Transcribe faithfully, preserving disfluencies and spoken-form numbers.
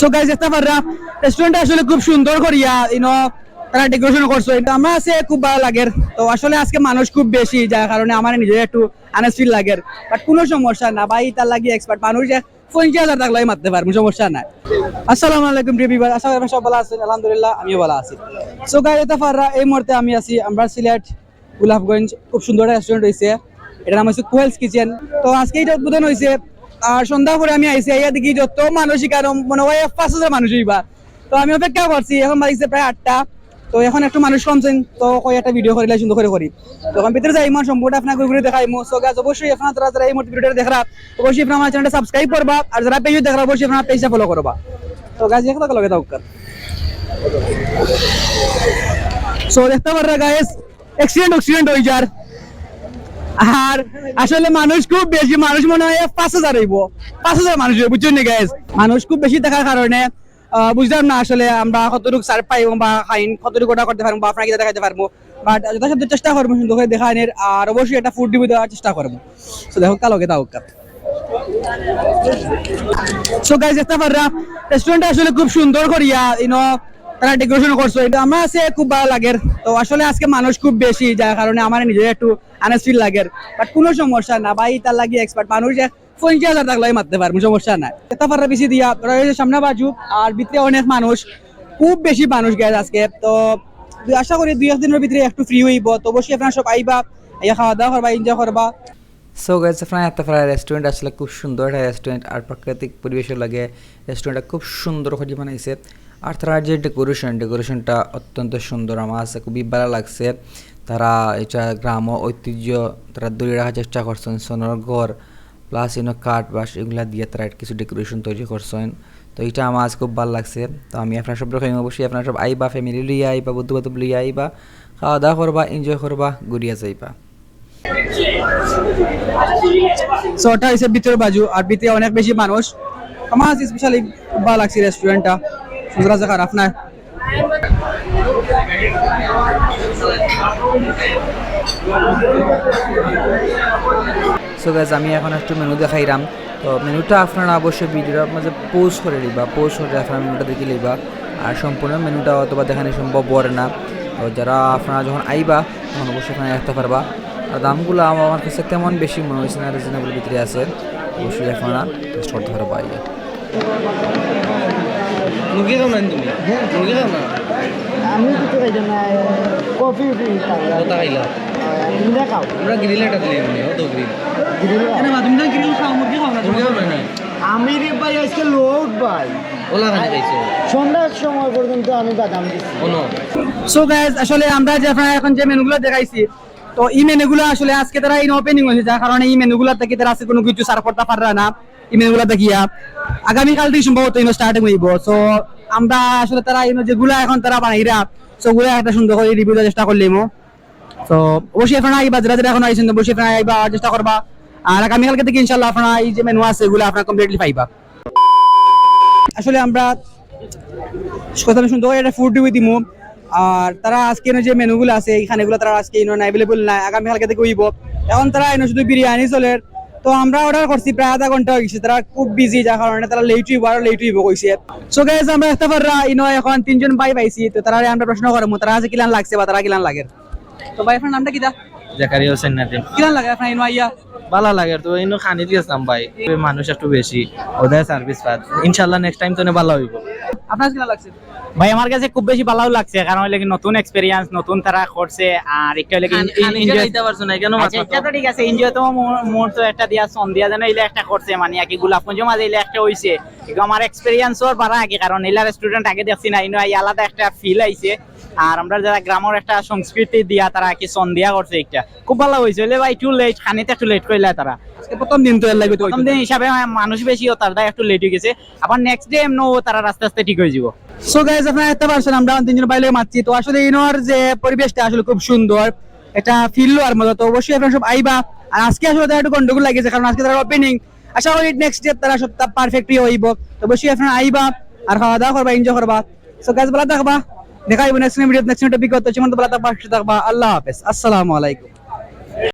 So guys, দেখতা পাররা রেস্টুরেন্ট আসলে খুব সুন্দর করিয়া ইনো তারা ডেকোরেশন করছে। তো আমরা আছে খুব ভালা লাগের। তো আসলে আজকে মানুষ খুব বেশি, যার কারণে আমার নিজে একটু আনইজ ফিল লাগের, বাট কুনু সমস্যা না ভাই, তার লাগি এক্সপার্ট মানুষ এক পঞ্চাশ হাজার থাকলেও মাততে পারমু, সমস্যা নাই। আসসালামু আলাইকুম প্রিয় ভিউয়ার, আশা করি আপনারা সব ভালা আছেন। আলহামদুলিল্লাহ, আমিও ভালা আছি। সো গাইস, দেখতা পাররা এই মুহূর্তে আমি আছি আমরা সিলেট গোলাপগঞ্জ, খুব সুন্দর একটা রেস্টুরেন্ট অইছে, এটার নাম হচ্ছে কুয়েলস কিচেন। তো আজকে এটা উদ্বোধন অইছে, আর সন্ধ্যা পরে আমি আইছি, আইয়া দেখি যত মানুষ এখানো, মনে হয় পাঁচ হাজার মানুষ অইবা। তো আমি অপেক্ষা করছি, এখন বাজছে প্রায় আটটা। তো এখন একটু মানুষ কমছেন, তো কই একটা ভিডিও করিলে সুন্দর করে করি। তো এখন ভিতরে যাইমু, সম্পূর্ণ আপনারা ঘুরে ঘুরে দেখাইমু। সো গাইস, অবশ্যই আপনারা যারা যারা এই মুহূর্তে ভিডিওটা দেখরা, অবশ্যই আপনারা আমার চ্যানেলটা সাবস্ক্রাইব করবা, আর যারা পেজে দেখরা অবশ্যই আপনারা পেজটা ফলো করবা। তো গাইস, দেখো লগে থাকুক। সো দেখতা পাররা গাইস, অ্যাক্সিডেন্ট অ্যাক্সিডেন্ট অই যার। আর আসলে মানুষ খুব বেশি, মানুষ মনে হয় পাঁচ হাজার অইবো, পাঁচ হাজার মানুষ অইবো, বুঝছইন নি গাইস? মানুষ খুব বেশি থাকার কারণে আহ, বুঝলাম না আসলে আমরা কতটুকু সার্ভ পাইমু বা খাইন কতটুকু অর্ডার করতে পারমু বা আপনারা কিতা দেখাইতে পারমু, বাট যথাসাধ্য চেষ্টা করমু সুন্দর করে দেখানির, আর অবশ্যই একটা ফুড রিভিউ দেওয়ার চেষ্টা করমু। সো দেখো, কালো গেতা হোক। সো গাইস, দেখতা পাররা রেস্টুরেন্টটা আসলে খুব সুন্দর করিয়া ইনো তারা ডেকোরেশন করছে, এটা আমরা আছে খুব ভালা লাগের। তো আসলে আজকে মানুষ খুব বেশি, যার কারণে আমার নিজে একটু আনইজ ফিল লাগের, বাট কুনু সমস্যা না ভাই, তার লাগি এক্সপার্ট মানুষ এক পঞ্চাশ হাজার থাকলেও মাততে পারমু, সমস্যা নাই। দেখতা পাররা বেশি দিয়া, ওরা ওই যে সামনে বাজু, আর ভিতরে অনেক মানুষ, খুব বেশি মানুষ গাইস আজকে। তো আশা করি দুই এক দিনের ভিতরে একটু ফ্রি অইবো, তো অবশ্যই আপনারা সব আইবা, আইয়া খাওয়া দাওয়া করবা, এনজয় করবা। সো গাইস, আপনারা দেখতা পাররা রেস্টুরেন্ট আসলে খুব সুন্দর একটা রেস্টুরেন্ট, আর প্রাকৃতিক পরিবেশর লগে রেস্টুরেন্টটা খুব সুন্দর করে বানাইছে। আর তারার যে ডেকোরেশন, ডেকোরেশনটা অত্যন্ত সুন্দর, আমার কাছে খুবই ভালা লাগছে। তারা এটা গ্রাম্য ঐতিহ্য তারা ধরে রাখার চেষ্টা করছেন, সোনার ঘর প্লাস ইনো কাঠ বাঁশ এগুলা দিয়া তারা কিছু ডেকোরেশন তৈরি করছেন। তো এটা আমার কাছে খুব ভালা লাগছে। তো আমি আপনারা সবরে কইমু, অবশ্যই আপনারা সব আইবা, ফ্যামিলি লইয়া আইবা, বন্ধু বান্ধব লইয়া আইবা, খাওয়া দাওয়া করবা, এনজয় করবা, ঘুরিয়া যাইবা। সো এটা হইছে ভিতরে বাজু, আর ভিতরে অনেক বেশি মানুষ। আমার কাছে স্পেশালি ভালা লাগছে রেস্টুরেন্টটা, সুন্দর আছে, খারাপ না। সো গাইস, আমি এখন একটু মেনু দেখাইরাম। তো মেনুটা আপনারা অবশ্যই ভিডিওর মাঝে পোস্ট করে দিবা, পোস্ট করে আপনারা মেনুটা দেখি লইবা। আর সম্পূর্ণ মেনুটা অথবা দেখানি সম্ভব অর না। তো যারা আপনারা যখন আইবা, তখন অবশ্যই আপনারা দেখতা পারবা। আর দামগুলা আমার কাছে তেমন বেশি মনে হইছে না, রিজনেবল ভিতরে আছে, অবশ্যই আপনারা টেস্ট করতা পারবা আইয়া। মুরগি খাও না তুমি? মুরগি খাও না? আমি কিছু খাইতাম না, কফি উফি খাই। কথা খাইলা? তুমি না খাও? আমরা গ্রিল একটা দিলে এমনি, অত গ্রিল। গ্রিল খাও? কেন বা তুমি না গ্রিল খাও, মুরগি খাও না? মুরগি খাও না, না? আমি রে ভাই আজকে লোড ভাই। ওলা খালি খাইছো? সন্ধ্যার সময় পর্যন্ত আমি বাদাম দিছি। কোনো? সো গাইস, আসলে আমরা যে আপনারা এখন যে মেনুগুলা দেখাইছি, তো এই মেনুগুলা আসলে আজকে তারা ইনো ওপেনিং অইছে, যার কারণে এই মেনুগুলা থাকি তারা আজকে কুনু কিছু সার্ভ করতা পাররা না। এই মেনুগুলা দেখিয়া আগামীকাল থাকি সম্ভবত ইনো স্টার্টিং অইবো। সো আমরা আসলে তারা ইনো যেগুলা এখন তারা বানাইরা, সো ওগুলা একটা সুন্দর করে রিভিউ দেওয়ার চেষ্টা করলিমু। তো অবশ্যই আপনারা আইবা, যারা যারা এখন আইছেন, অবশ্যই আপনারা আইবা, চেষ্টা করবা। আর আগামীকালকে থাকি ইনশাআল্লাহ আপনারা এই যে মেনু আছে, এগুলা আপনারা কমপ্লিটলি পাইবা। আসলে আমরা কথা সুন্দর করে একটা ফুড রিভিউ দিমু। আর তারা আজকে ইনো যে মেনুগুলা আছে, এখানে এগুলা তারা আজকে ইনো অ্যাভেলেবল নাই, আগামীকালকে থাকি অইবো। এখন তারা ইনো শুধু বিরিয়ানি চলের। তো আমরা অর্ডার করছি, প্রায় আধা ঘন্টা অই গেছে, তারা খুব বিজি, যার কারণে তারা লেট অইবো, আরো লেট অইবো কইছে। সো গাইস, আমরা দেখতা পাররা ইনো এখন তিনজন ভাই পাইছি, তো তারারে আমরা প্রশ্ন করমু, তারার কাছে কিলান লাগছে বা তারা কিলান লাগের। তো ভাই, আপনার নামটা কিতা? জাকারিয়া হোসেন নাদিম। কিলান লাগে আপনার ইনো আইয়া? ভালা লাগে, তো ইনো খানিত গেছিলাম ভাই, মানুষ একটু বেশি, ওদের সার্ভিস বাদ। ইনশাআল্লাহ নেক্সট টাইম তো অনে ভালা অইবো। আপনার কিলান লাগছে? ভাই, আমার কাছে খুব বেশি ভালাও লাগছে, কারণ অইলে কি নতুন এক্সপিরিয়েন্স, নতুন তারা করছে, আর একটা অইলে কি খান-, খানিত এনজয়। খাইতে পারছো না, কেন আচ্ছা, মাথা এটা তো ঠিক আছে, এনজয় তো মু-, মুহূর্ত একটা দিয়া, সন্ধ্যা যেন ইলা একটা করছে, মানে আর কি গোলাপগঞ্জের মাঝে ইলা একটা অইছে। কিন্তু আমার এক্সপিরিয়েন্স অর বাড়া আগে, কারণ ইলা রেস্টুরেন্ট আগে দেখছি না, ইনো আই আলাদা একটা ফিল আইছে। আর আমরা যারা গ্রামের একটা সংস্কৃতি দিয়া তারা কি সন্ধ্যা করছে একটা, খুব ভালা অইছে। অইলে ভাই একটু লেট, খানিতে একটু লেট করলে তারা। আজকে প্রথম দিন তো এর লাগি তো প্রথম দিন হিসাবে মানুষ বেশি, ও তার দায় একটু লেট অই গেছে। আবার নেক্সট ডে এমনও তারা আস্তে আস্তে ঠিক অই যাইবো। সো গাইস, আপনারা দেখতা পারছেন আমরা তিনজন ভাইর লগে মাতছি। তো আসলে ইনোর যে পরিবেশটা আসলে খুব সুন্দর, একটা ফিল লওয়ার মতো। তো অবশ্যই আপনারা সব আইবা। আর আজকে আসলে তারা একটু গন্ডগোল লাগিছে, কারণ আজকে তারা ওপেনিং। আশা করি নেক্সট ডে তারা সবটা পারফেক্টলি অইবো। তো অবশ্যই আপনারা আইবা আর খাওয়া দাওয়া করবা, এনজয় করবা। সো গাইস, ভালা থাকবা, দেখা অইবো নেক্সট ভিডিও, নেক্সট টপিক। তো সে পর্যন্ত ভালা থাকবা, সুস্থ থাকবা। আল্লাহ হাফেজ, আসসালামু আলাইকুম।